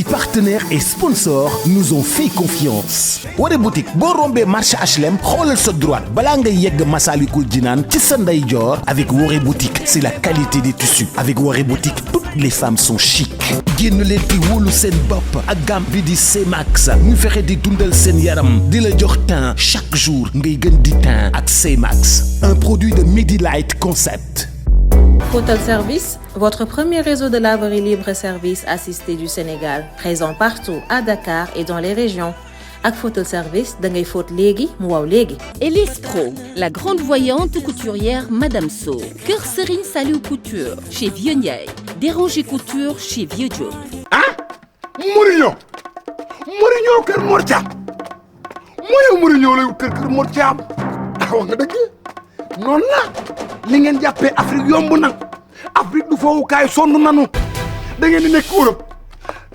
Si partenaires et sponsors nous ont fait confiance. Woré boutique boo rombee marché HLM xoolal sa droite balaa ngay yegg Massalikul Jinaan ci sa ndeyjoor. Avec Woré boutique c'est la qualité des tissus. Avec Woré boutique toutes les femmes sont chic. génn leen di wóolu seen bopp ak gamme bi di C-Max ñu fexe di dundal seen yaram di la jox teint chaque jour ngay gën di teint ak C-Max. Un produit de Medilight Concept. Photal Service, votre premier réseau de laverie libre et service assisté du Sénégal, présent partout à Dakar et dans les régions. Ak Photal Service, da ngay fóot léegi mu waaw léegi. Elise Pro, la grande voyante couturière Madame So. Kër Serigne Saliou Couture chez Vieux Ndiaye. Déranger Couture chez Vieux Diop. Ah Mourinho kër Mor Thiam Mourinho lay kër Mor Thiam wax nga dëgg noonu la li ngeen jàppee Afrique yomb na Afrique du fowukaay sonn nanu da ngeen di nekk Europe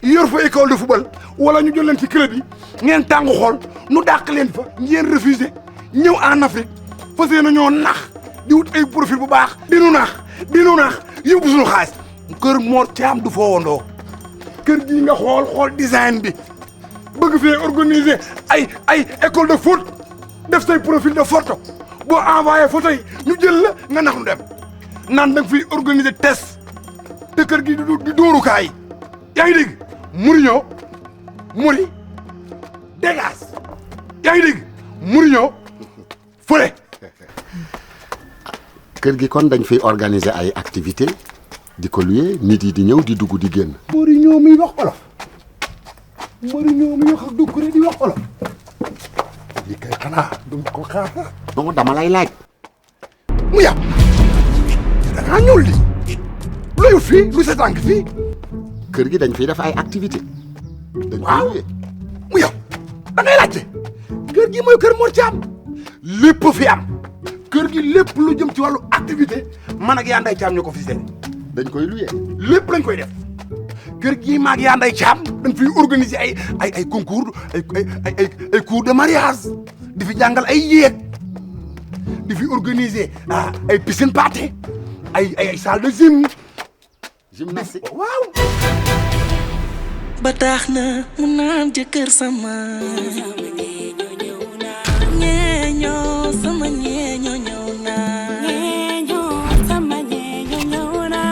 yor fa école de football wala ñu jël leen ci club yi ngeen tàngu xool nu dàq leen fa ngeen refusé ñëw en Afrique fas yéene ñoo nax di wut ay profil bu baax di nu nax yóbbu suñu xaalis kër Mor Thiam du fowandoo kër gii nga xool design bi bëgg fee organiser ay école de foot def say profil de photo boo envoyé photo yi ñu jël la nga nax nu dem naan da nga fiy organiser test te kër gi di dóorukaay yaa ngi dégg Mouri dégage yaa ngi dégg Mourinho fële. kër gi kon dañ fiy organiser ay activités di ko louer nit yi di ñëw di dugg di génn. Mourinho mi wax olof Mourinho mi wax ak Doucouré di wax olof li kay xanaa du ko xaar. non dama lay laaj. mu yàpp da ngaa ñuul li looy fii lu sa tànk fii. kër gi dañ fiy def ay activités. dañ koy louer. mu yàpp da ngay laajte kër gi mooy kër Mor Thiam lépp fi am kër gi lépp lu jëm ci wàllu activité man ak yaa Ndeye Thiam ñoo ko fi seet. dañ koy louer. lépp lañ koy def kër gi maag yaa Ndeye Thiam dañ fiy organiser ay concours ay cours de mariage di fi jàngal ay yéeg di fi organiser ay piscine party ay salle de gym. gymnastique waaw. ba tax na mu naan jëkkër sama ñeeñoo sama ñeeñoo ñëw na ñeeñoo sama ñeeñoo ñëw na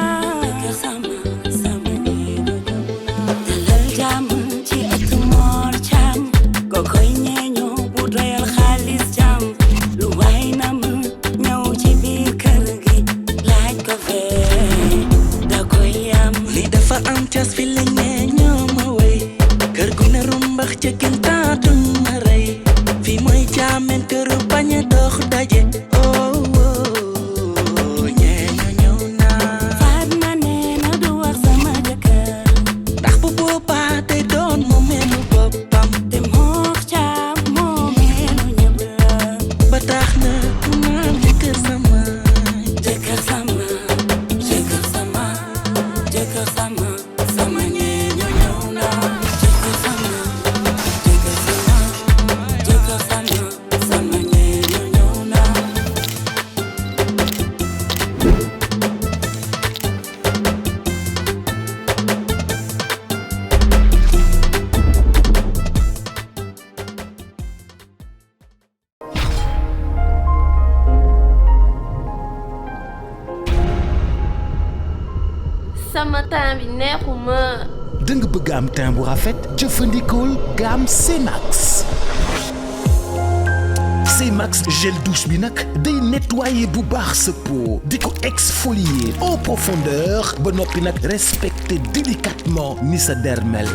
jëkkër sama ñeeñoo ñëw na dalal jàmm ci ëtt Mor Thiam kokoy ñeeñoo bu doyal xaalis jàmm lu waay na mu ñëw ci biir kër gi laaj ko fee da koy am li dafa am cas fi la ñeeñoo kër gu ne rumbax ca kintaatu ma rey fi mooy jaamen kër bañ a dox daje ñeeño ñëw naa Fatma nee na du wax sama jëkkër ndax bu boobaa day doon mu melu boppam te Mor Thiam moo melu ñëpp la ba tax na mu naan jëkkër sama jëkkër sama jëkkër sama jëkkër sama sama ñeeño ñëw naa sama temps bi neexuma. da nga bëgg am teint bu rafet jëfandikool gamme C-Max. C-Max gel douche bi nag day nettoyer bu baax sa peau di ko exfolier en profondeur ba noppi nag respecter délicatement ni sa dermel.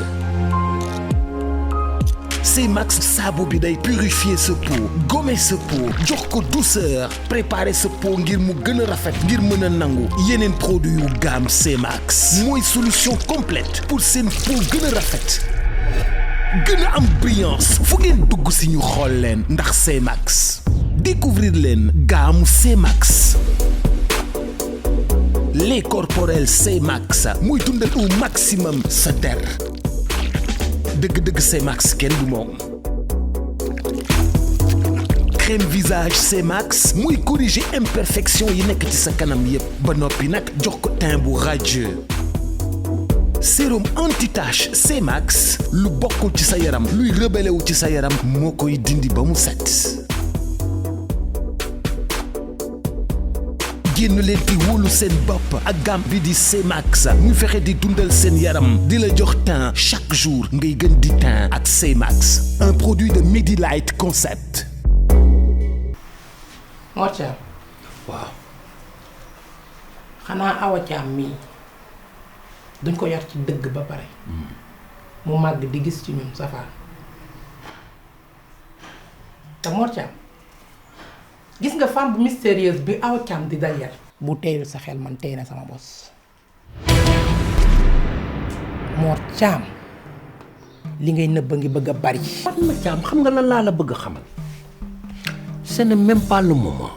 C-Max saabu bi day purifier sa peau gommer sa peau jox ko douceur préparer sa peau ngir mu gën a rafet ngir mën a nangu yeneen produit yu gamme C-Max mooy solution complète pour seen peau gën a rafet gën a am brillance fu ngeen dugg si ñu xool leen ndax C-Max découvrir leen gamme C-Max lait corporel C-Max muy dundal au maximum sa der dëgg-dëgg C-Max kenn du moom crème visage C-Max muy corriger imperfection yi nekk ci sa kanam yépp ba noppi nag jox ko teint bu radieux sérum anti-tache C-Max lu bokkul ci sa yaram luy rebelle wu ci sa yaram moo koy dindi ba mu set. génn leen di wóolu seen bopp ak gamme bi di C-Max ñu fexe di dundal seen yaram di la jox teint chaque jour ngay gën di teint ak C-Max un produit de Medilight Concept. Mor Thiam. waaw. xanaa Awa Thiam mii duñ ko yar ci dëgg ba pare. mu màgg di gis ci ñun safaan. te Mor Thiam gis nga femme bu mystérieuse bi Awa Thiam di dajal. bu teeyul sa xel man tey na sama bos. Mor Thiam li ngay nëbb ngi bëgg a bari. Fatma Thiam xam nga lan laa la bëgg a xamal. ce n'est même pas le moment.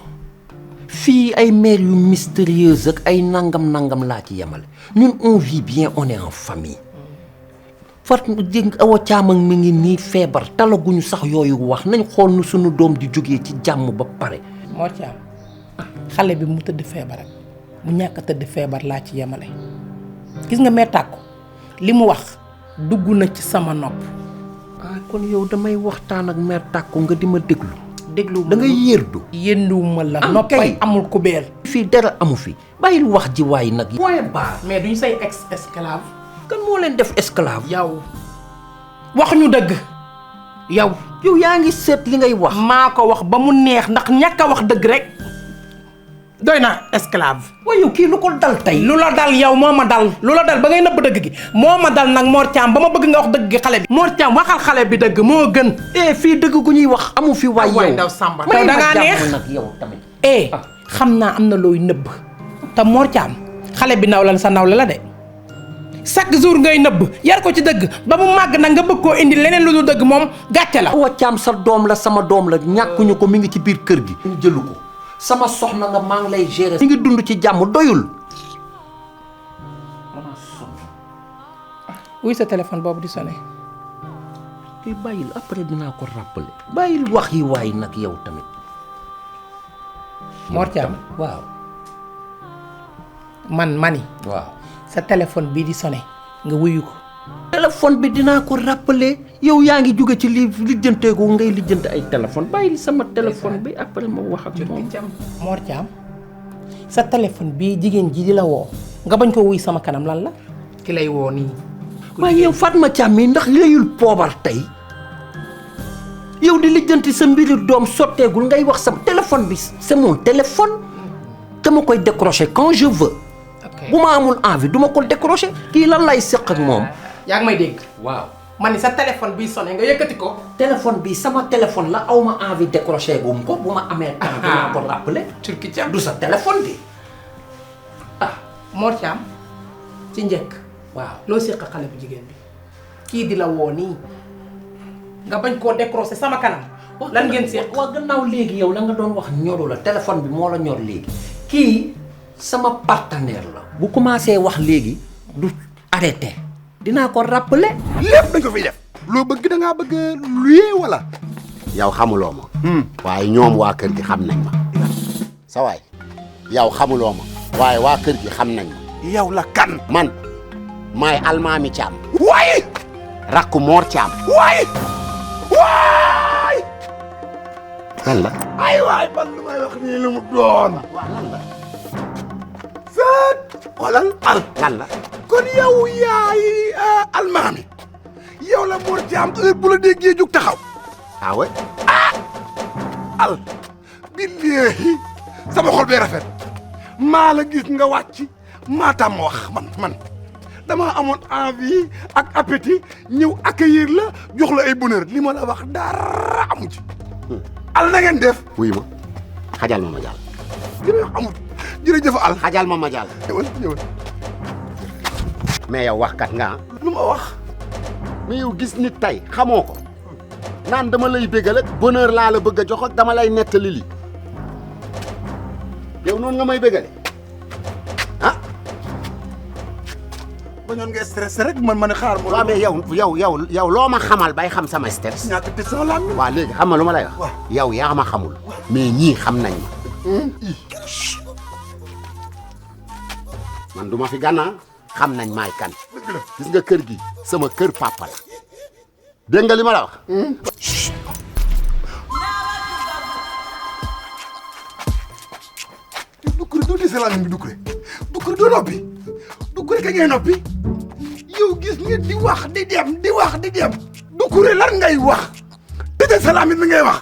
fii ay mère yu mystérieuse ak ay nangam laa ci yemale ñun on vit bien on est en famille. Fatma dégg Awa Thiam ak mi ngi nii feebar talaguñu sax yooyu wax nañ xool nu suñu doom di jógee ci jàmm ba pare. Mor Thiam xale bi mu tëdd feebar ak mu ñàkk a tëdd feebar laa ci yemale. gis nga mère Tàkko li mu wax dugg na ci sama nopp. ah kon yow damay waxtaan ak mère Tàkko nga di ma déglu. déglu da ngay yërdu. yënduwuma la. am noppay amul kubéer. fii dara amu fi bàyyil wax ji waay nag. point barre. mais duñ say esclave. kan moo leen def esclave. yow wax ñu dëgg. yow yaa ngi seet li ngay wax. maa ko wax ba mu neex ndax ñàkk a wax dëgg rek doy na esclave. waaye yow kii lu ko dal tey. lu la dal yow moo ma dal lu la dal ba ngay nëbb dëgg gi moo ma dal nag Mor Thiam ba ma bëgg nga wax dëgg gi xale bi. Mor Thiam waxal xale bi dëgg moo gën. fii dëgg gu ñuy wax amu fi. waay yow ndaw Samba da ngaa neex nag yow tamit. xam naa am na looy nëbb te Mor Thiam xale bi nawlan sa nawle la de chaque jour ngay nëbb yar ko ci dëgg ba mu màgg nag nga bëgg koo indi leneen lu dul dëgg moom gàcce la. Awa Thiam sa doom la sama doom la ñàkkuñu ko mi ngi ci biir kër gi. ñu jëlu ko sama soxna nga maa ngi lay gérer. mi ngi dund ci jàmm doyul. wuy sa téléphone boobu di sonné. kii bàyyil après dinaa ko rappeler. bàyyil wax yi waay nag yow tamit. Mor Thiam waaw. mani waaw. sa téléphone bii di sonné nga wuyu ko. téléphone bi dinaa ko rappeler yow yaa ngi jóge ci lijjanteeku ngay lijjante ay téléphone bàyyil sama téléphone bi après ma wax ak moom. Mor Thiam sa téléphone bii jigéen ji di la woo nga bañ ko wuy sama kanam lan la. ki lay woo nii. waaye yow Fatma Thiam mi ndax layul poobar tey yow di lijjanti sa mbiri doom sotteegul ngay wax sama téléphone bi c'est mon téléphone dama koy décrocher quand je veux. bu ma amul envie duma ko décrocher. kii lan lay seq ak moom. yaa ngi may dégg. waaw ma ni sa téléphone bii sonné nga yëkkati ko. téléphone bi sama téléphone la aw ma envie décrocher bu mu ko bu ma amee temps dinaa ko rappeler. Turki Thiam du sa téléphone bi. Mor Thiam ci njëkk. waaw loo séq xale bu jigéen bi kii di la woo nii nga bañ koo décrocher sama kanam. lan ngeen séq. waaw gannaaw léegi yow la nga doon wax ñoru la téléphone bi moo la ñor léegi. kii sama partenaire la. bu commencé wax léegi du arrêté. dinaa ko rappeler. lépp dañ ko fiy def. loo bëgg da ngaa bëgg luye wala. yow xamuloo ma. waaye ñoom waa kër gi xam nañ ma. sa waay yow xamuloo ma. waaye waa kër gi xam nañ ma. yow la kan. man maay almaami Thiam. waaye. rakku Mor Thiam. waay. waay. lan la. ay waay man lu may wax nii lu mu doon. waaw lan la. seet. xoolal al. lan la. kon yow yaay almaami. yow la Mor Thiam heure bu la déggee jug taxaw. ah ouais. al. billahi sama xol bee rafet. maa la gis nga wàcc maa tam ma wax man dama amoon envie ak appétit ñëw accueillir la jox la ay bonheur li ma la wax dara amu ci. al na ngeen def. wuy ma xajal ma jàll. li may wax amul jërëjëf al. xajal ma jàll. ñëwal. mais yow waxkat nga lu ma wax. mais yow gis nit tey xamoo ko naan dama lay bégal ak bonheur laa la bëgg a jox ak dama lay nettali li yow noonu nga may bégale ah. ba ñoon nga stressé rek man ma ne xaar. waaw mais yow loo ma xamal bay xam sama stress. ñàkk te sama laam. waaw léegi xam nga lu ma lay wax. waaw yow yaa ma xamul. mais ñii xam nañ ma. man du ma fi gànnaa xam nañ maay kan gis nga kër gi sama kër papa la dégg nga li ma la wax Doucouré doo dese laa bi Doucouré doo noppi Doucouré ka ngay noppi yow gis nga di wax di dem Doucouré lan ngay wax tëjee salaam bi ngay wax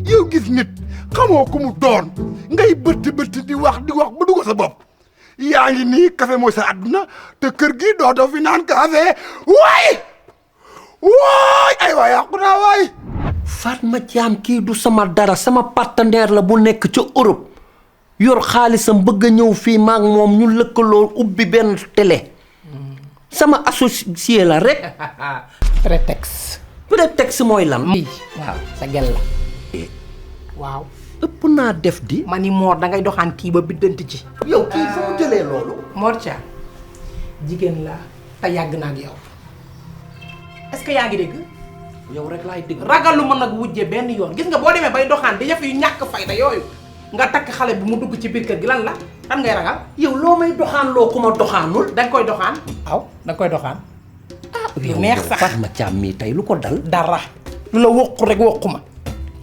yow gis nit xamoo ku mu doon ngay bëtt di wax ba dugg sa bopp yaa ngi nii café mooy sa àdduna te kër gi doo fi naan café waay ay waay yàqu naa waay. Fatma Thiam kii du sama dara sama partenaire la bu nekk ca Europe yor xaalisam bëgg a ñëw fii maak moom ñu lëkkaloo ubbi benn télé sama associé la rek. prétexte mooy lan. waaw sa gel la waaw. ëpp naa def di. ma ni Mor da ngay doxaan kii ba biddanti ci. yow kii fu mu jëlee loolu. Mor Thiam jigéen la te yàgg naa ak yow est-ce que yaa ngi dégg. yow rek laay dégg. ragalu ma nag wujje benn yoon gis nga boo demee bay doxaan di def yu ñàkk fayda yooyu nga takk xale bi mu dugg ci biir kër gi lan la kan ngay ragal. yow loo may doxaan loo ku ma doxaanul. da nga koy doxaan. waaw da nga koy doxaan. yow neex sax Fatma Thiam mii tey lu ko dal. dara lu la wokku rek wokku ma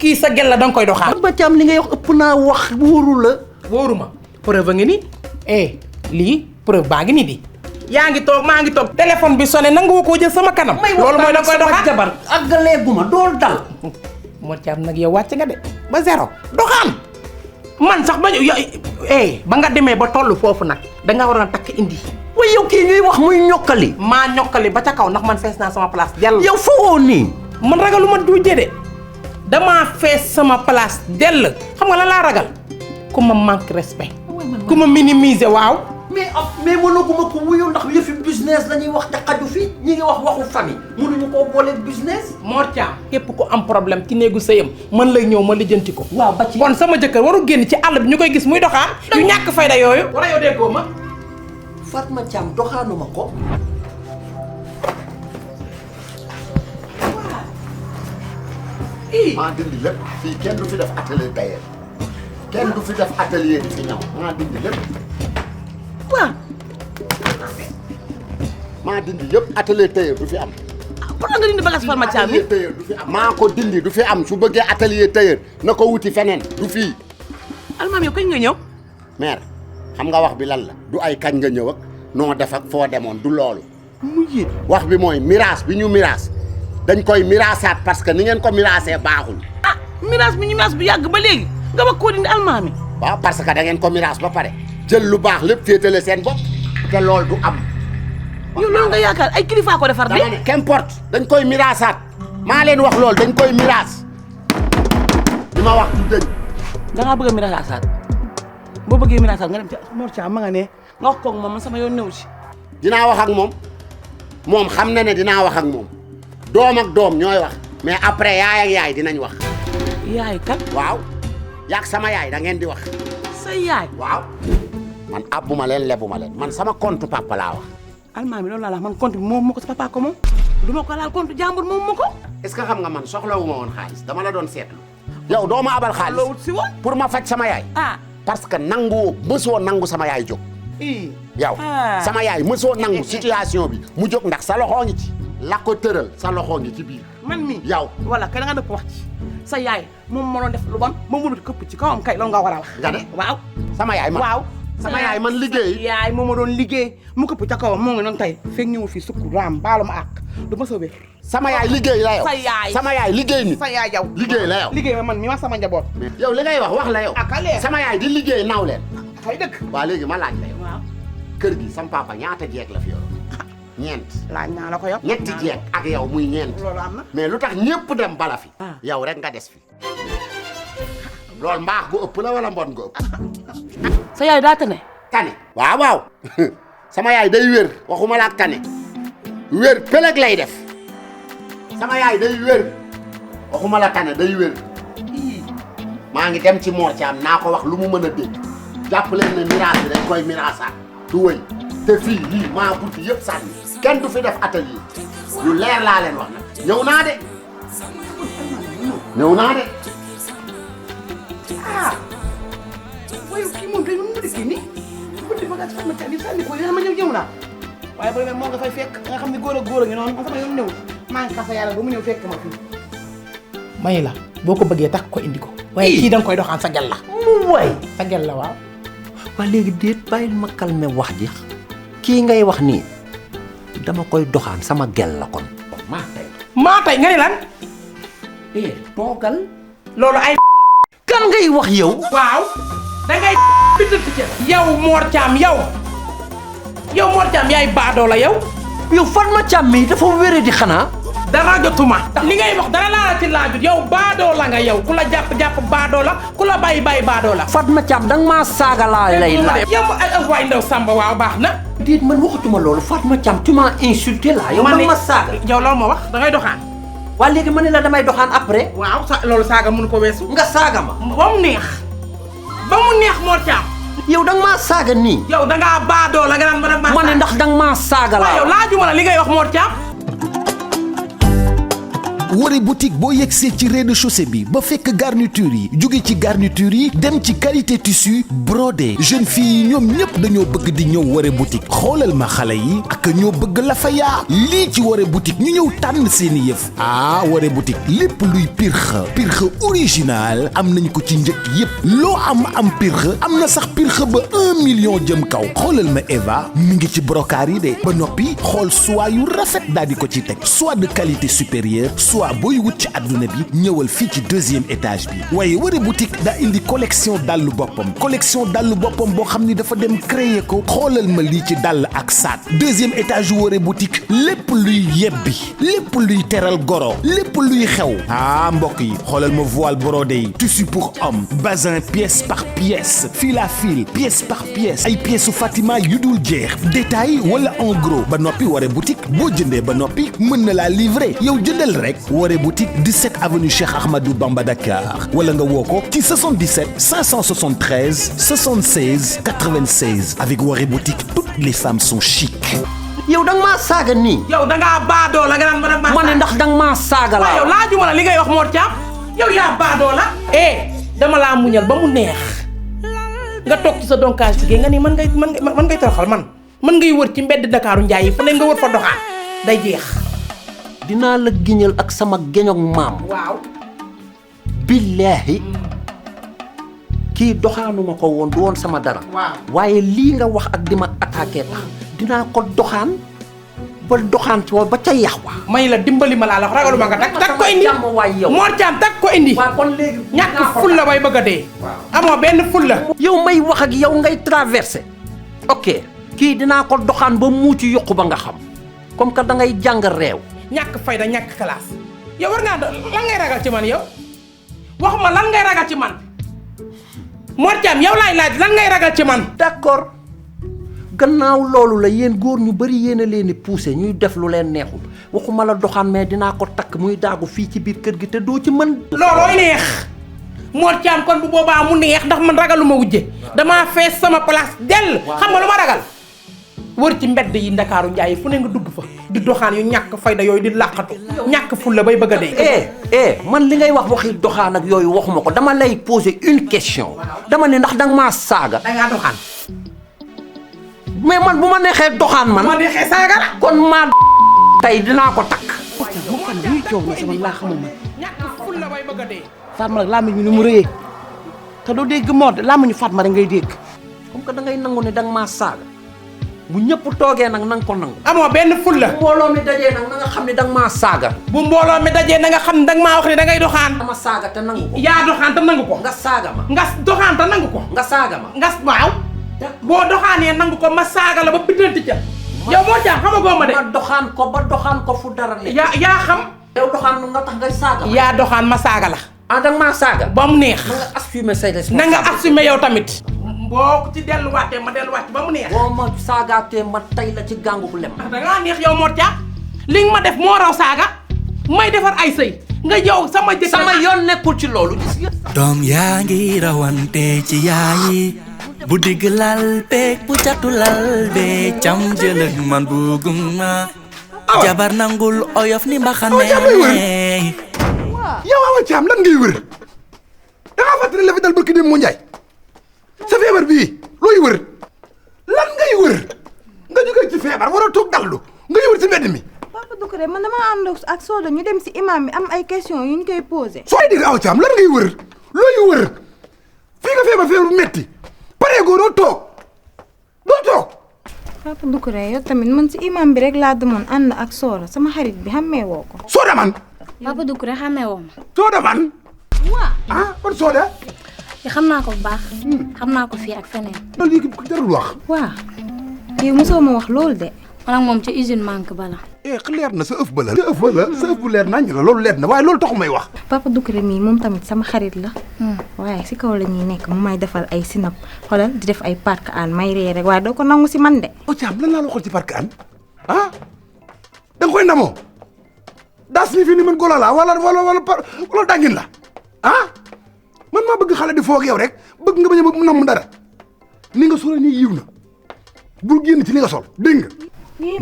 kii sa gel la da nga koy doxaan. Fatma Thiam li ngay wax ëpp naa wax wóoru la. wóoru ma preuve nga ni lii preuve baa ngi ni di. yaa ngi toog maa ngi toog téléphone bi sonné nangu woo koo jël sama kanam. loolu mooy da nga koy doxaan jabar àggaleeguma dool dal. Mor Thiam nag yow wàcc nga de ba zéro doxaan man sax ba ba nga demee ba toll foofu nag danga waroon a takk indi. waaye yow kii ñuy wax muy ñokkali. maa ñokkali ba ca kaw ndax man fees naa sama place dell. yow foo nii. man ragalu ma duujee de damaa fees sama place dell xam nga lan laa ragal ku ma manque respect. ku ma minimiser waaw. mais mënaguma ko wuyu ndax yëfi business la ñuy wax te xaju fi ñi ngi wax waxu famille mënuñu koo boole business. Mor Thiam képp ku am problème ci néegu sëyam man lay ñëw ma lijjanti ko. waaw ba ci kon sama jëkkër waru génn ci àll bi ñu koy gis muy doxaan. yu ñàkk fayda yooyu. war a yow déggoo ma. Fatma Thiam doxaanuma ko. maa dindi lépp fii kenn du fi def atelier tailleur kenn du fi def atelier di fi ñaw maa dindi lépp. waaw. maa dindi yëpp atelier tailleur du fi am. kon nga dindi bagage Fatma Thiam atelier tailleur du fi am. maa ko dindi du fi am su bëggee atelier tailleur na ko wuti feneen du fii. almaam yow kañ nga ñëw. mère xam nga wax bi lan la du ay kañ nga ñëw ak noo def ak foo demoon du loolu. mu yéen wax bi mooy miraas bi ñu miraas dañ koy miraasaat parce que ni ngeen ko miraasee baaxul. miraas bi ñu miraas bu yàgg ba léegi nga wax koo dindi almaam yi. waaw parce que da ngeen ko miraas ba pare jël lu baax lépp féetale seen bopp te loolu du am. yow loolu nga yaakaar ay kilifa ko defar de. dama ne qu'importe dañ koy miraasaat maa leen wax loolu dañ koy miraas li ma wax du dëgg. da ngaa bëgg a miraasaat boo bëggee miraasaat nga dem ci Mor Thiam ma nga ne nga wax koog moom man sama yoon néew si. dinaa wax ak moom moom xam na ne dinaa wax ak moom doom ak doom ñooy wax mais après yaay ak yaay dinañ wax. yaay kan. waaw yaak sama yaay da ngeen di wax. sa yaay. waaw man abbuma leen lebuma leen man sama compte papa laa wax. almaam yi loolu laa la man compte bi moom moo ko sa papa ko moom du ma ko laal compte jàmbur moom moo ko. est-ce que xam nga man soxlawuma woon xaalis dama la doon seetlu. yow doo ma abal xaalis loo wut si woon. pour ma faj sama yaay. parce que nangu mësoo nangu sama yaay jóg. yow sama yaay mësoo nangu situation bi mu jóg ndax sa loxoo ngi ci. la ko tëral sa loxoo ngi ci biir. man mi yow. wala kay da nga dëpp wax ci sa yaay moom moo doon def lu bon moom mu këpp ci kawam kay loolu nga war a wax. nga ne waaw. sama yaay man waaw. sama yaay man liggéey. yaay moom ma doon liggéey mu këpp ca kawam moo ngi noonu tey fekk ñëwul fii sukk raam baalu ma àq du ma soobee. sama yaay liggéey la yow. sa yaay sama yaay liggéey ni. sa yaay yow. liggéey la yow. liggéey ma man mi ma sama njaboot. yow li ngay wax la yow. sama yaay di liggéey naw leen. fay dëgg. waa léegi ma laaj la yow. waaw. kër gi sama papa ñaata jeeg la fi yor. ñeent. laaj naa la ko yow. ñetti jeeg ak yow muy ñeent. loolu am na. mais lu tax ñëpp dem bala fi. yow rek nga des fi. loolu mbaax gu ëpp la wala mbon gu ëpp. sa yaay daa tane. tane waaw waaw sama yaay day wér waxuma la ak tane wér peleg lay def sama yaay day wér waxuma la tane day wér maa ngi dem ci Mor Thiam naa ko wax lu mu mën a dégg jàpp leen ne miraas bi dañ koy miraasaat du wëy te fii lii maa bunti yëpp sànni kenn du fi def atelier yu leer laa leen wax nag ñëw naa de ñëw naa de waaye kii moom tey nu mu dëkkee nii bu dee bagage Fatma Thiam yi sànni ko dina ma ñëw naa waaye bu demee moo nga fay fekk nga xam ne góor ak góor a ngi noonu man sama yoon ñëw maa ngi xasa yàlla ba mu ñëw fekk ma fii may la boo ko bëggee takk ko indi ko waaye kii danga koy doxaan sa gel la mu waay sa gel la waaw waa léegi déet bàyyil ma calme wax ji kii ngay wax nii dama koy doxaan sama gel la kon maa tey nga ni lan toogal loolu ay kan ngay wax yow waaw dangay bitati ca yow Mor Thiam yow Mor Thiam yaay baadoo la yow Fatma Thiam mii dafa wéré di xanaa dara jotuma li ngay wax dara laa la ci laajut yow baadoo la nga yow ku la jàpp baadoo la ku la bàyyi baadoo la Fatma Thiam danga maa saaga laa lay laaj yow ay waay ndaw Samba waaw baax na déet man waxatuma loolu Fatma Thiam tu m'as insulté là yow danga ma saaga yow loolu ma wax dangay doxaan waa léegi ma ne la damay doxaan après waaw loolu saaga mënu ko weesu nga saaga ma ba mu neex Mor Thiam yow danga maa saaga nii yow dangaa baadoo la nga naan ma ne ndax danga maa saaga laa yow laajuma la li ngay wax Mor Thiam Woré boutique boo yegsee ci rez-de-chaussée bi ba fekk garniture yi jóge ci garniture yi dem ci qualité tissu brodé jeune fille yi ñoom ñëpp dañoo bëgg di ñëw Woré boutique xoolal ma xale yi ak ñoo bëgg la fa yaa lii ci Woré boutique ñu ñëw tànn seeni yëf Woré boutique lépp luy pirxe original am nañ ko ci njëkk yépp loo am pirxe am na sax pirxe ba 1 million jëm kaw xoolal ma Eva mi ngi ci brocart yi de ba noppi xool soie yu rafet daal di ko ci teg soie de qualité supérieure soit booy wut ci àdduna bi ñëwal fii ci 2e étage bi waaye Woré boutique daa indi collection dàllu boppam boo xam ni dafa dem créer ko xoolal ma lii ci dàll ak saat 2e étage Woré boutique lépp luy yebbi lépp luy teral goro lépp luy xew mbokk yi xoolal ma voile brodé yi tissu pour homme bazin pièce par pièce fil à fil pièce par pièce ay pièces su Fatima yu dul jeex détail wala en gros ba noppi Woré boutique boo jëndee ba noppi mën na laa livrer yow jëndal rek Woré boutique 17 avenue Cheikh Ahmadou Bamba Dakar wala nga woo ko ci 77 573 76 96 avec Woré boutique toutes les femmes sont chic. yow danga maa saaga nii yow dangaa baadoo la nga naan ma ne ndax danga maa saaga la yow laajuma la li ngay wax Mor Thiam yow yaa baadoo la dama laa muñal ba mu neex nga toog ci sa doncage bi nga ni man ngay toroxal man ngay wër ci mbedd Dakaaru Njaay yi fu ne nga wër fa doxaan day jeex dinaa la giñal ak sama geñoog maam waaw billaahi kii doxaanuma ko woon du woon sama dara waaye lii nga wax ak di ma attaqué tax dinaa ko doxaan ba doxaan ci ba ca yax wa may la dimbali ma laa la ragaluma nga tak ko indi Mor Thiam tak ko indi waaw kon léegi ñàkk fulla bay bëgg a dee amoo benn fulla yow may wax ak yow ngay traversé ok kii dinaa ko doxaan ba muuci yokku ba nga xam comme que da ngay jàng réew ñàkk fayda ñàkk classe yow war ngaa lan ngay ragal ci man yow waxuma lan ngay ragal ci man Mor Thiam yow laay laaj lan ngay ragal ci man d'accord gannaaw loolu la yéen góor ñu bari yéen a leen di poussé ñuy def lu leen neexul waxuma la doxaan mais dinaa ko takk muy daagu fii ci biir kër gi te doo ci mën loolooy neex Mor Thiam kon bu boobaa mu neex ndax man ragaluma wujje damaa fees sama place dell xam nga lu ma ragal wër ci mbedd yi Ndakaaru Njaay fu ne nga dugg fa di doxaan yu ñàkk fayda yooyu di làqatu ñàkk fulla bay bëgg a dee man li ngay wax waxi doxaan ak yooyu waxuma ko dama lay poser une question dama ne ndax danga maa saaga dangaa doxaan mais man bu ma neexee doxaan man ma neexee saaga la kon maa tey dinaa ko takk mu xam luy coow na sama laa xamul man ñàkk fulla bay bëgg a dee Fatma nag làmmiñ ñu ni mu rëyee te doo dégg moo de làmmiñu Fatma rek ngay dégg comme que da ngay nangu ne danga maa saaga bu ñëpp toogee nag nanga ko nangu amoo benn fulla bu mbooloo mi dajee nag na nga xam ne danga maa saaga bu mbooloo mi dajee na nga xam ne danga maa wax ne dangay doxaan dama saaga te nangu ko yaa doxaan te nangu ko nga saaga ma nga doxaan te nangu ko nga saaga ma nga waaw boo doxaanee nangu ko ma saaga la ba biddanti ca yow Mor Thiam xamagoo ma de ma doxaan ko fu dara ne yaa xam yow doxaan nga tax ngay saaga ma yaa doxaan ma saaga la danga maa saaga ba mu neex na nga assumer say na nga assumer yow tamit boo ci delluwaatee ma delluwaat ba mu neex boo ma saagaatee ma tay la ci gàngu bu lem dangaa neex yow Mor Thiam li nga ma def moo raw saaga may defar ay sëy nga yow sama jëkkër sama yoon nekkul ci loolu doom yaa ngi rawante ci yaayi bu digg lal beeg bu catu lal beeg cam jëlëg man buguma jabar nangul oyof ni mbaxane yow Awa Thiam lan ngay wër da ngaa fàttali la fi dal barki dem mu Njaay sa feebar bii looy wër lan ngay wër nga jógee ci feebar war a toog ak Soda ñu dem si imam bi am ay question yu ñu koy posé. sooy dégg Awa Thiam lan ngay wër looy wër fii nga feebar metti pareegoo doo toog. Papa Doucouré yow tamit man si imam bi rek laa demoon ànd ak Soda sama xarit bi xamee woo ko. Soda man. Papa Doucouré xamee woo ma. Soda man. waaw. ah kon Soda. xam naa ko bu baax. xam naa ko fii ak feneen. loolu yi jarul wax. waaw. yow mosoo ma wax loolu de. man ak moom ca usine manque bala. leer na sa ëf ba la. sa ëf bu leer nañ la loolu leer na waaye loolu taxu may wax. Papa Doucouré mii moom tamit sama xarit la. waaye si kaw la ñuy nekk mu may defal ay sinap xoolal di def ay parc an may ree rek waaye doo ko nangu si man de. Awa Thiam lan laa la waxoon ci parc an ah da nga koy ndamoo daas ni fi ni man golo la wala dangin la ah man maa bëgg xale di foog yow rek bëgg nga bañ a namm dara ni nga solo nii yiw na bul génn ci li nga sol dégg nga.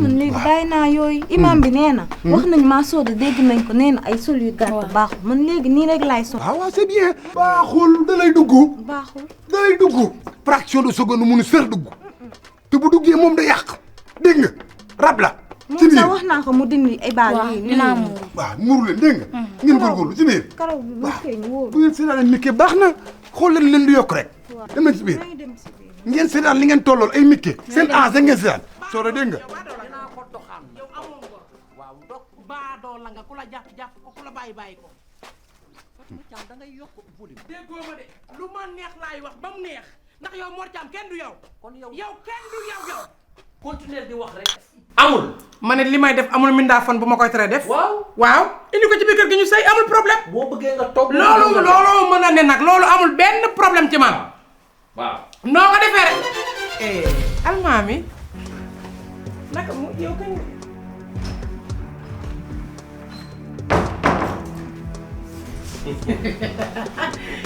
man léegi bàyyi naa yooyu imam bi nee na. wax nañ maa Soda dégg nañ ko nee na ay sol yu gàtt baaxul man léegi nii rek laay sol. waaw c'est bien. baaxul da lay dugg. da lay dugg. fraction de seconde mu nu sër dugg te bu duggee moom da yàq dégg nga rab la. ci biir moom sax wax naa ko mu dindi ay baal yi. dinaa muuru. waaw muuru leen dégg nga. ngeen góorgóorlu ci biir. karaw bi bu feeñ wóor. bu ngeen seetaan mikke baax na xool leen di yokk rek. dem nañ ci biir ngeen seetaan li ngeen tollool ay mikke seen ans da ngeen seetaan Soda dégg nga. baadoo la nga ku la jàpp ko ku la bàyyi ko. da ngay yokk volume. déggoo ma de lu ma neex laay wax ba mu neex ndax yow Mor Thiam kenn du yow. kon yow kenn du yow. continuer di wax rek. amul. ma ne li may def amul mindaa fan bu ma koy tere def. waaw. indi ko ci biir kër gi ñu sëy amul problème. boo bëggee nga toog. loolu mën a ne nag loolu amul benn problème ci man. waaw. noo ko defee rek. almaami naka mu yow kañ.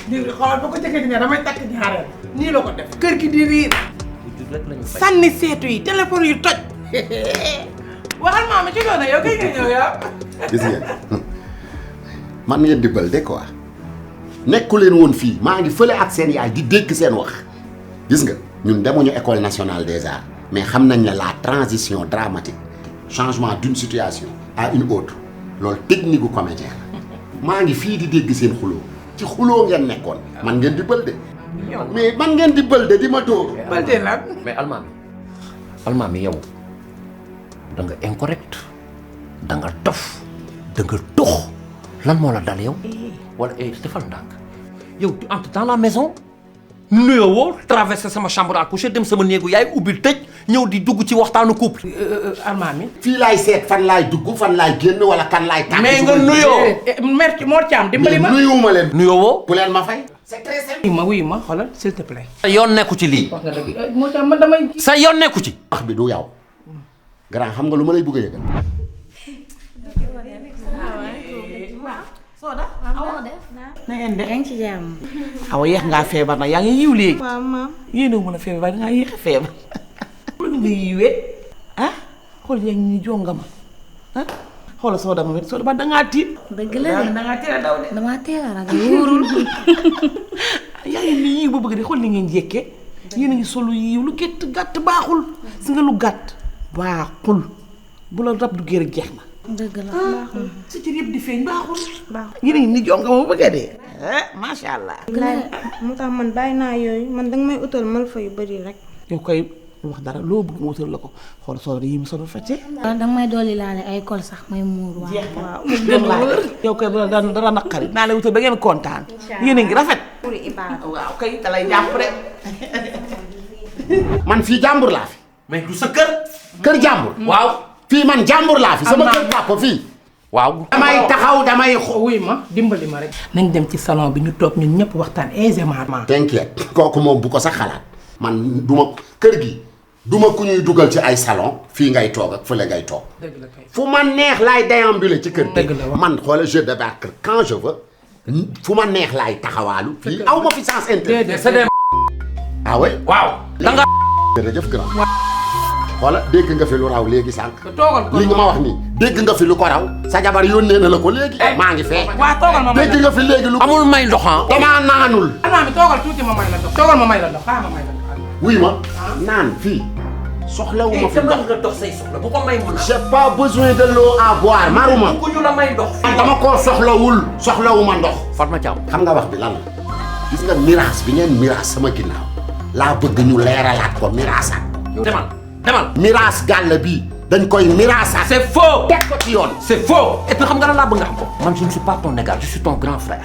dégg nga xoolal ba ko jëkkee ne damay takk ñaareel nii la ko def kër gi di riir sànni seetu yi téléphone yu toj waxal maama ci doona yow kay nga ñëw yow. gis ngeen man ngeen di bël de quoi nekku leen woon fii maa ngi fële ak seen yaay di dégg seen wax gis nga ñun demuñu école nationale des arts mais xam nañ ne la transition dramatique changement d'une situation à une autre loolu technique gu comédien la maa ngi fii di dégg seen xuloo ci xuloo ngeen nekkoon man ngeen di bël de mais man ngeen di bël de di ma dóor. bël de lan mais almaami yow da nga incorrect da nga dof da nga dox lan moo la dal yow wala defal ndànk yow tu entres dans la maison nuyoo woo traversé sama chambre à coucher dem sama néegu yaay ubbil tëj ñëw di dugg ci waxtaanu couple. almaami fii laay seet fan laay dugg fan laay génn wala kan laay. tànn mais nga nuyoo. merci Mor Thiam dimbali ma nuyuwuma leen. nuyoo woo. bu leen ma fay. c'est très simple. wuyu ma xoolal s'il te plaît. sa yoon nekku ci lii. wax nga dëgg Mor Thiam man damay. sa yoon nekku ci. wax bi du yow. grand xam nga lu ma lay bëgg a yëgal. Soda awa def. na ngeen de. yaa ngi ci jàmm. awa yéex ngaa feebar nag yaa ngi yiw léegi. waaw maam. yéen a mën a feebar waaye dangaa yéex a feebar. mën nga yiwee ah xool yaa ngi ñu jongama ah xoolal Soda ma wet Soda ba dangaa tiit. dëgg la de dangaa teel a daw de. damaa teel a ragal wóorul. yaa ngi nii yiw ba bëgg de xool ni ngeen jekkee yéen a ngi solu yiw lu gett gàtt baaxul si nga lu gàtt baaxul bu la rab duggee rek jeex na. dëgg la baaxul sa cër yëpp di feeñ baaxul. yéen a ngi ni jongama ba bëgg a dee. macha allah. moo tax man bàyyi naa yooyu man danga may utal malfa yu bëri rek. yow koy wax dara loo bëgg mu utal la ko xool Soda yi mu Soda fàcce. danga may dolli laale ay kol sax may muur waaw. waaw yow koy dara naqari naa lay utal ba ngeen kontaan. yéen a ngi rafet. waaw kay da lay jàpp rek. man fii jàmbur laa fi. mais du sa kër. kër jàmbur. waaw. fii man jàmbur laa fi. sama kër papa fii. waaw. damay taxaw damay wuy ma dimbali ma rek. nañ dem ci salon bi ñu toog ñun ñëpp waxtaan aisément. t'inquiète kooku moom bu ko sax xalaat man duma kër gi duma ku ñuy dugal ci ay salon fii ngay toog ak fële ngay toog. dëgg la kay. fu ma neex laay déambuler ci kër gi. dëgg la man xoolal je débarque quand je veux fu ma neex laay taxawaalu. fii aw ma fi sens interdit. ah oui. waaw. da nga. jërëjëf grand. voilà dégg nga fi lu raw léegi sànq. toogal ko li nga ma wax nii dégg nga fi lu ko raw sa jabar yónnee na la ko léegi. maa ngi fee. waa toogal ma may dégg nga fi léegi lu. amul may ndox ah. damaa naanul. almaa mi toogal tuuti ma may la ndox. toogal ma may la ndox xaaral ma may la ndox. wuy ma naan fii soxlawuma fi ndox nga dox say soxla bu ko may mu j'ai pas besoin de l'eau à boire maruma ku ñu la may ndox dama koo soxlawuma ndox Fatma Thiam xam nga wax bi lan la gis nga mirage bi ngeen mirage sama ginnaaw laa bëgg ñu leeralaat ko miraasaat demal mirage gàll bi dañ koy miraasaat c'est faux teg ko ci yoon c'est faux et puis xam nga lan laa bëgg nga xam ko man je ne suis pas ton égal je suis ton grand frère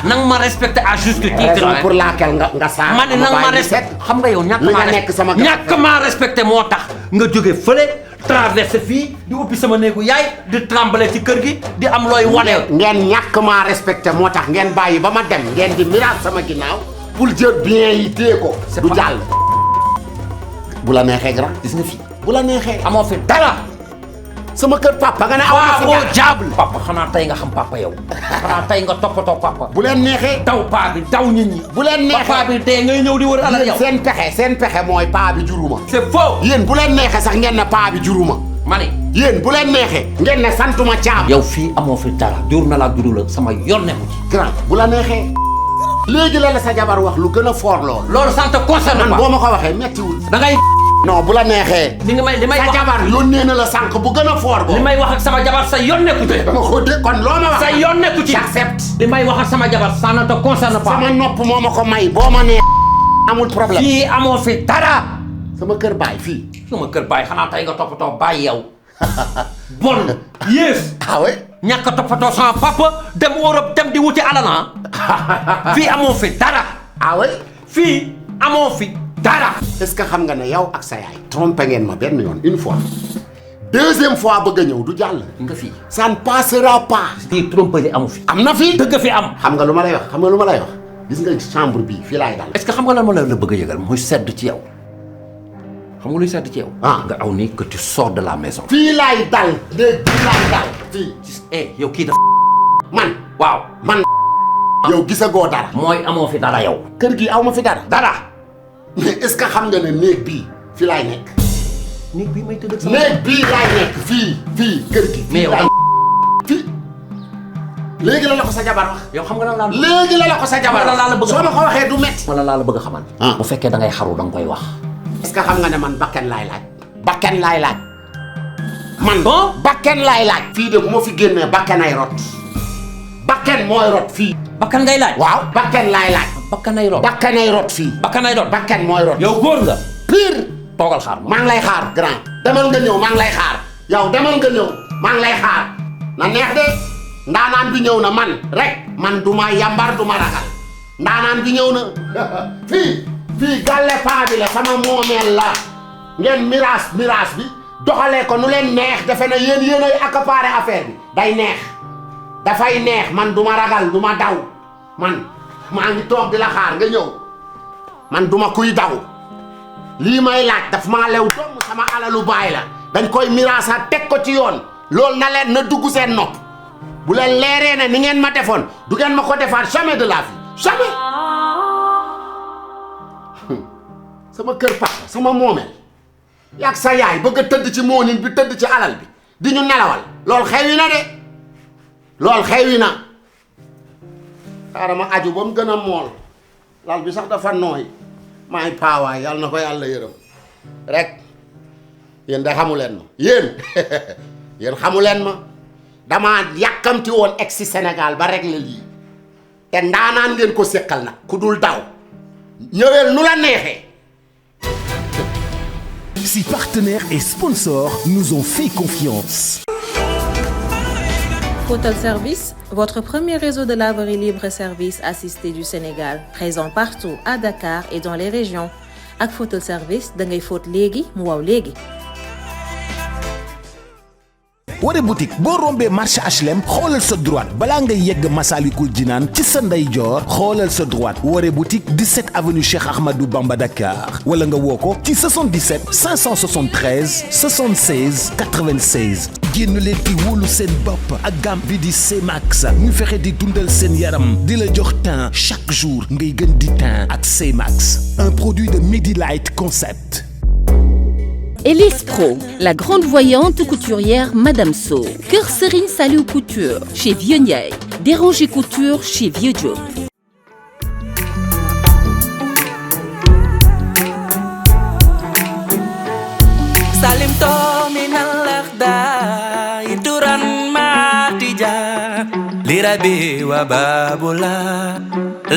nang ma respecté à juste titre raison pour laquelle nga saa ma ne nang ma respecté xam nga yow ñàkk maa respecté moo tax nga jóge fële traversé fii di ubbi sama néegu yaay di trembler ci kër gi di am looy wane ngeen ñàkk maa respecté moo tax ngeen bàyyi ba ma dem ngeen di mirage sama ginnaaw pour jël bien yi téye ko du jàll bu la neexee grand gis nga fii bu la neexee amoo fi dara sama kër papa nga ne aw na fi dara jaable papa xanaa tey nga xam papa yow xanaa tey nga toppatoo papa bu leen neexee daw paa bi daw nit ñi bu leen neexee papa bi dee ngay ñëw di wër alal yow seen pexe mooy paa bi juruma c'est faux yéen bu leen neexee sax ngeen ne paa bi juruma ma ne yéen bu leen neexee ngeen ne santuma caam yow fii amoo fi dara jur na la juru la sama yoon nekku ci grand bu la neexee léegi la sa jabar wax lu gën a fort loolu ça te concerne pas man boo ma ko waxee mettiwul da ngay non bu la neexee li may sa jabar yónnee na la sànq bu gën a fort boobu li may wax ak sama jabar sa yoon nekku ci dama ko dégg kon loo ma wax sa yoon nekku ci j'accepte li may wax ak sama jabar ça ne te concerne pas sama nopp moo ma ko may boo ma nee amul problème fii amoo fi dara sama kër baay fii sama kër baay xanaa tey nga toppatoo baay yow bon yées ah oui ñàkk a toppatoo sama papa dem Europe dem di wuti alana fii amoo fi dara ah oui fii amoo fi dara est-ce que xam nga ne yow ak sa yaay trompé ngeen ma benn yoon une fois deuxième fois bëgg a ñëw du jàll nga fii ça ne passera pas fii trompé amu fi am na fii dëgg fi am xam nga lu ma lay wax gis nga chambre bii fii laay dal est-ce que xam nga lan ma la bëgg a yëgal muy sedd ci yow xam nga luy sedd ci yow nga aw ni que tu sors de la maison fii laay dal léegi fii laay dal fii yow kii dafa man waaw man yow gisagoo dara mooy amoo fi dara yow kër gi aw ma fi dara mais est-ce que xam nga ne néeg bii fii laay nekk néeg bii may tëdd néeg bii laay nekk fii kër gi mais yow fii léegi la ko sa jabar wax yow xam nga lan laa léegi la ko sa jabar wax soo ma ko waxee du metti wala laa la bëgg a xamal bu fekkee da ngay xaru da nga koy wax est-ce que xam nga ne man bakken laay laaj man bakken laay laaj fii de bu ma fi génnee bakken ay rot bakken mooy rot fii bakkan ngay laaj waaw bakken laay laaj bakkan ay rot fii bakkan ay rot bakken mooy rot yow góor nga pire toogal xaar maa ngi lay xaar grand demal nga ñëw maa ngi lay xaar yow demal nga ñëw maa ngi lay xaar na neex de ndaanaan bi ñëw na man rek man du ma yambar du ma ragal ndaanaan bi ñëw na fii gàlle paa bi la sama moomeel la ngeen mirage bi doxalee ko nu leen neex defe na yéen ay accaparer affaire bi day neex dafay neex man du ma ragal du ma daw man maa ngi toog di la xaar nga ñëw man du ma kuy daw lii may laaj daf maa lew doomu sama alalu baay la dañ koy miraasaat teg ko ci yoon loolu na dugg seen nopp bu leen leeree ne ni ngeen ma defoon du ngeen ma ko defaat jamais de la vie jamais sama kër papa sama moomeel yaag sa yaay bëgg a tëdd ci moonin bi tëdd ci alal bi di ñu nelawal loolu xewi na de loolu xewi na xaaral ma aju ba mu gën a mool lal bi sax dafa nooy maay paawaay yàlla na ko yàlla yërëm rek yéen de xamu leen ma yéen xamu leen ma dama yàkkamti woon egg si Sénégal ba régler lii te ndaanaan ngeen ko séqal nag ku dul daw ñëweel nu la neexee. Si partenaires et sponsors nous ont fait confiance. Photel Service, votre premier réseau de laverie libre service assisté du Sénégal, présent partout à Dakar et dans les régions. Ak Photel Service, da ngay fóot léegi mu waw léegi. Waré boutique boo rombee marché HLM xoolal sa droite balaa ngay yegg Massalikul Jinaan ci sa ndeyjoor xoolal sa droite Waré boutique 17 avenue Cheikh Ahmadou Bamba Dakar wala nga woo ko ci 77 573 76 96. génn leen di wóolu seen bopp ak gamme bi di C-Max ñu fexe di dundal seen yaram di la jox teint chaque jour ngay gën di teint ak C-Max, un produit de Medilight Concept. Elise Pro, la grande voyante couturière Madame So. Kër Serigne Saliou Couture chez Vieux Ndiaye. Déranger Couture chez Vieux Diop. Irabe wa babula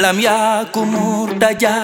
lam yakumur daja